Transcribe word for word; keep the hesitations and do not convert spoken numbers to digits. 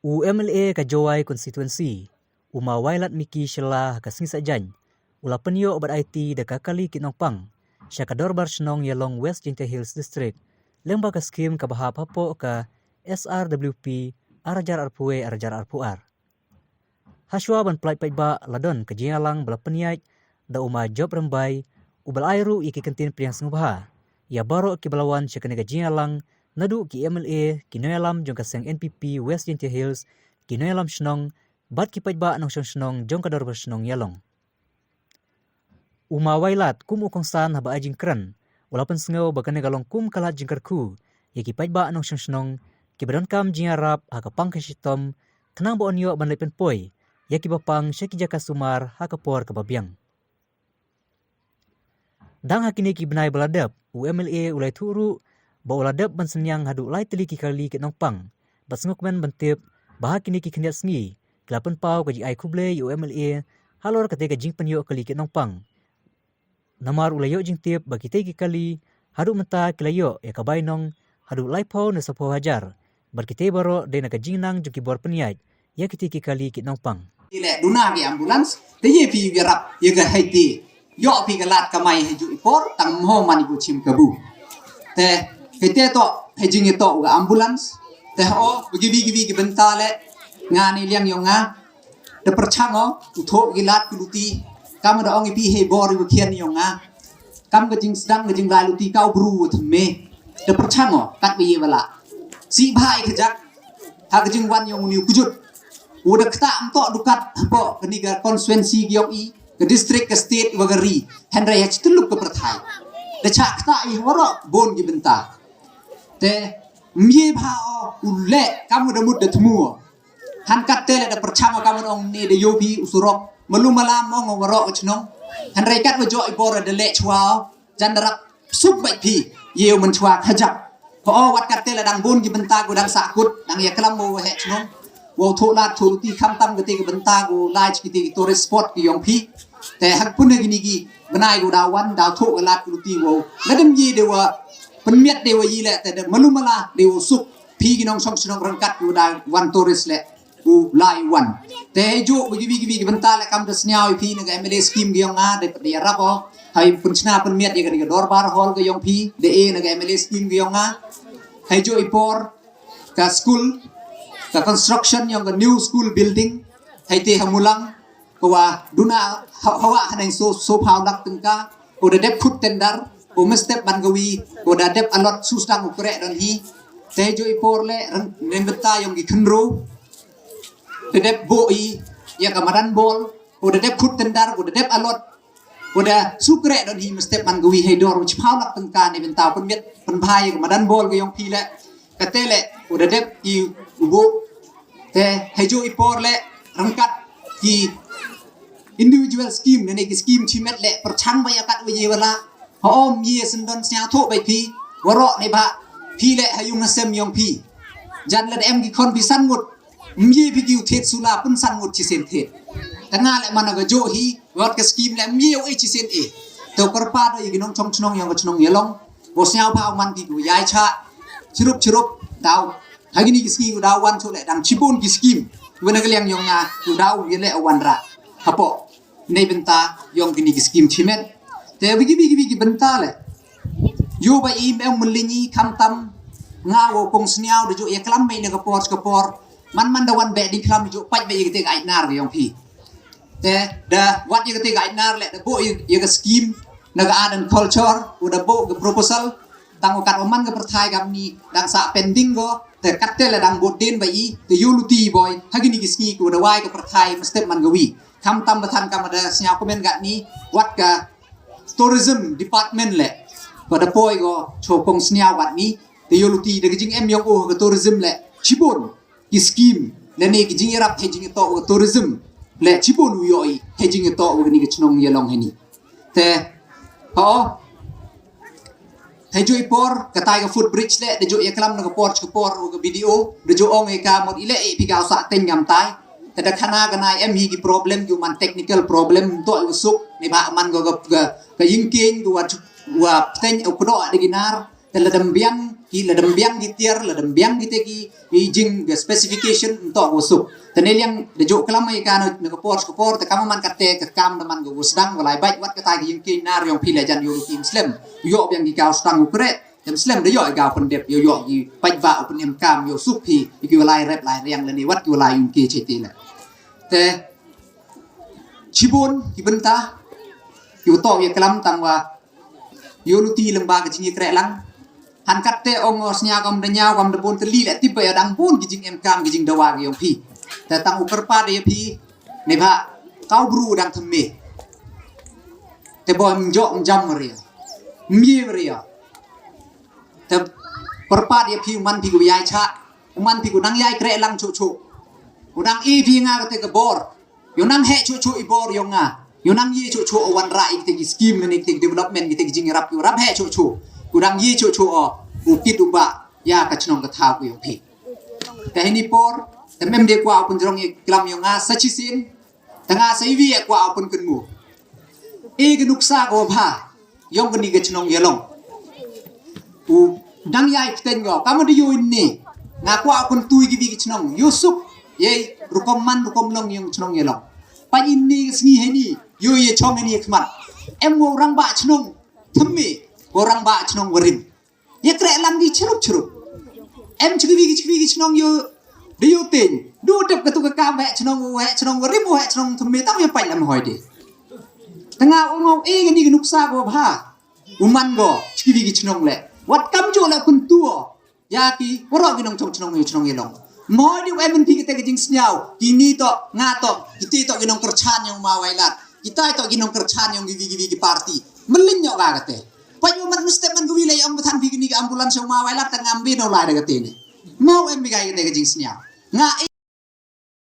U M L A ka Jowai Constituency, u Ma Wailadmiki Shylla ha ka sngi Saitjaiñ, u la pynyoh bad aiti da ka kali ki nongpang sha ka Dorbar Shnong Ialong, West Jaiñtia Hills District, lyngba ka skim kaba hap hapoh ka S R W P ar hajar arphew wei ar hajar arphew ar. Hashwa ban pynlait paidbah, la don ka jingïalang ba la pynïaid da u Ma Job Rymbai, uba la ai ruh ïa ki kyntien pdiang sngewbha ïa baroh kiba la wan sha kane ka jingïalang, naduh ki M L A, ki nongïalam jong ka seng N P P West Jaiñtia Hills, ki nongïalam shnong, bad ki paidbah nongshong shnong jong ka Dorbar Shnong Ialong. U Ma Wailad kum u kongsan haba ai jingkren, u la pynsngew ba kane ka long kum ka lad jingkyrkhu ïa ki paidbah nongshong shnong kiba donkam jingïarap ha ka pang ka shitom, khnang ba yn ïoh ban leit pynpoi ïa kiba pang sha ki jaka sumar ha ka por kaba biang. Dang ha kine ki bnai ba la dep, u M L A u la ïathuh ruh ba u la dep ban synñiang haduh lai tylli ki kali ki nongpang, bad sngewkmen ban tip ba ha kine ki khyndiat sngi ki la pynpaw ka jingai khublei ïa u M L A halor katei ka jingpynïoh kali ki nongpang. Namar u la ïoh jingtip ba kitei ki kali haduh mynta ki la ïoh ïa ka bainong haduh laiphew ne saphew hajar, bad kitei baroh dei na ka jingnang jong ki bor pynïaid ïa kitei ki kali ki nongpang. Te leh duna ki ambulance, te ïa phi ïarap ïa ka hei te. Ïoh phi ka lad kamai hei ju i por, tang mo man i bu chim kabu. Te, hei te toh, hei jingïatoh ka ambulance. Te ho, bagi bagi bagi bynta leh, nga ni liang yong nga. Te pyrchang o, u thoh ki lad ki luti. Kam da ong i phi hei bor i wa khian yong nga. Kam ka jingsdang ka jinglai luti ka u bru wa thymme. Te pyrchang o, kat wa ye wa la. Si bha i khajak. Ha ka jingwan yong u ni u kujut. U da kta mtoh dukat hapoh kani ka constituency ki yong i, ka district, ka state, wa ka ri. Hynrei ha chi tyllup ka pyrthai. Da chah kta i waroh bun ki bynta. Te, mye bha o, u leh, kam u da mut da thmu o. Han kat te leh da pyrchang o kam u ong ne da yoh phi u surok. Malu malam ong o waroh ka chnong. Hynrei kat wa joh i bor da leh chwa o. Jan da rap suk bait phi. Ye u man chwa khajak. Ho o wat kat te leh dang bun ki bynta ko dang sah kut. Dang ïa klam mo wa heh chnong. Wa u thoh lad thoh luti kham tam kate ki bynta ko lai chi kite ki tourist spot ki yong phi. Te hak pun ne kini ki bnai ko da wan da thoh lad ko luti wa. Nga dem ye de wa pynmiat de wa yi leh te de malu mala de wa suk. Phi ki nongshong shnong ryngkat ko da wan tourist leh. U lai wan. Te hei ju, bagi bagi bagi bynta leh kam da sniaw i phi na ka M L A scheme ki yong nga, de, de ïarap o. Hei pynchna pynmiat ïa ka, ïa ka dorbar hall ka yong phi, de e na ka M L A scheme ki yong nga. Hei ju i por, ka school, ka construction yong ka new school building, hei te ha Mulang, ka wa duna ha, hawa haneng so, so phaw lak tyngka, ko da dep khut tender, ko mynstep man ka wi, ko da dep allot sustang u kreh don hi. Te ju i por leh, reng, reng bynta yong ki khynru, da dep bo i, ïa ka madan bol, ko da dep khut tender, ko da dep allot, ko da su kreh don hi mynstep man ka wi hei dor, u chiphaw lak tyngka ne bynta, pynmiat, pynbha ïa ka madan bol ka yong phi leh, kate leh, ko da dep i u bo, te, hei ju i por leh, ryngkat ki individual scheme, ne ne ki scheme chimet leh, pyrchang ba ïa kat wa ye wa la, ha om ye syndon sniaw thoh bai phi, waroh ne ba, phi leh ha yung ha sem yong phi. Jan leh da em ki khon phi san ngut, mye phi ki u thied sula pun san ngut chi sen thied. Tanga leh man ka ju hi, wat ka scheme leh mye u e chi sen e. Te u kyrpad ïa ki nongchong chnong yong ka chnong Ialong. Wa sniaw ba u man ki u yai cha. Chirup chirup, daw. Ha kini ki sngi u daw wan chu leh dang chibun ki scheme. Wen na ka liang yong nga, u daw ye leh wan ra. Hapoh. Nei bynta yong kini ki scheme chimet. Te bagi bagi bagi bynta leh. Yo ba i mem mlingi kham tam nga wa kong sniaw da ju ïa klam mai na ka por ka por. Man man da wan be di klam ju pait be ïa kate ka ai nar yong phi. Te da wat ïa kate ka ai nar leh da bo ïa, ïa ka scheme na ka art and culture, u da bo ka proposal. Tang u kat u man ka pyrthai kam ni, dang sa pending ko, te kat te leh dang bot den ba i, te yu luti boi, ha kini ki sngi ko da wai ka pyrthai mynstep man ka wi. Kham tam ba than kam da sniaw comment kat ni, wat ka tourism department leh, ko da poi ko, cho kong sniaw kat ni, te yu luti da ka jingem yong o ka tourism leh, chibun ki scheme, lane ki jingïarap hei jingïatoh wa tourism, leh chibun u yoh i, hei jingïatoh wa kani ka chnong Ialong hei ni. Te, ho, hei ju i por, ka tai ka footbridge leh, da ju ïa klam na ka por, ka por, wa ka B D O, da ju ong ïa ka mot i leh, i phi ka u sah teng ngam tai. Te da khana ka nai em hi ki problem, ki u man technical problem, toh i wa suk, ne ba man ko ka, ka, ka yingkieng, ki wa, wa teng, u kdo da ki nar, te la dam biang, Ki la dam biang ki tiar, la dam biang ki te ki, i jing ka specification nto ko suk. Te ne liang da jooh klam i ka na ka por, ka por, te kam man ka te ka kam da man ko sdang, wa lai bait wat ka tai ki yung ki nar yong phi la jan yoh ki slem. Yoh biang ki ka sdang u kre. Em slem da yoh i ka u pyndep, yoh yoh ki pait ba u pynem kam, yoh suk phi, i ki wa lai rep lai riang lane wat ki wa lai yung ki che ti la. Te, chibun, ki bynta, ki wa to ya klam tang wa, yoh luti lem ba ka jing i kre lang. Han kat te ong o snya kam da nyaw kam da bun te li le tip ba ya dang bun ki jing em kam ki jing dawa ki yong phi. Te tang u kyrpad ya phi, ne ba, kau bru dang thymme. Te bo em jok em jam ria. Mye ria. Te kyrpad ya phi u man phi ko yai cha, u man phi ko nang yai kre lang chu chu. U nang i phi nga ka te ka bor. Yoh nang he chu chu i bor yong nga. Yoh nang ye chu chu o wan ra i te ki scheme ne te ki development ki te ki jing rap yoh rap he chu chu. U nang ye chu chu o u kit u ba ya ka chnong ka thaw ko yong phi. Te hini por, te mem de kwa u pynjrong i klam yong nga sa chi sin. Te nga sa i wi e kwa u pynkynmu. E ka nuksa ko bha. Yong kani ka chnong Yalong. U dang yai pteng yo. Kama da yoh inni. Nga kwa u pyntui ki wi ki chnong. Yoh suk. Ye rukom man rukom long yong chnong Yalong. Pa inni ka sngi hini. Yoh ye chong hini khmat. Em wo rang ba chnong. Thymme. Wo rang ba chnong warim. Ye kre lang ki chrup chrup. Em chikwi ki chikwi ki chnong yoh. Da yoh teng. Du dep ka tu ka kam he chnong, he chnong warim, he chnong thymme tang ye pait lam hoi de. Te nga u ngau e kani ka nuksa ko bha. U man ko, chikwi ki chnong le. Wat kam jo le kun tuo. Ya ki, warok ki nongchong chnong yoh chnong Yalong. Mo di em phi kite ki jingsniaw, kini to, nga to, kite to ki nongkyrchan yong Ma Wailadmiki. Kite to ki nongkyrchan yong ki wi ki wi ki party. Mlin yoh ka kate. Pait mo mat statement ko wi le yong bathan phi kini ki ambulance yong Ma Wailadmiki tang am bi no lai da kate ne. Mo em bi ka kite ki jingsniaw. Nga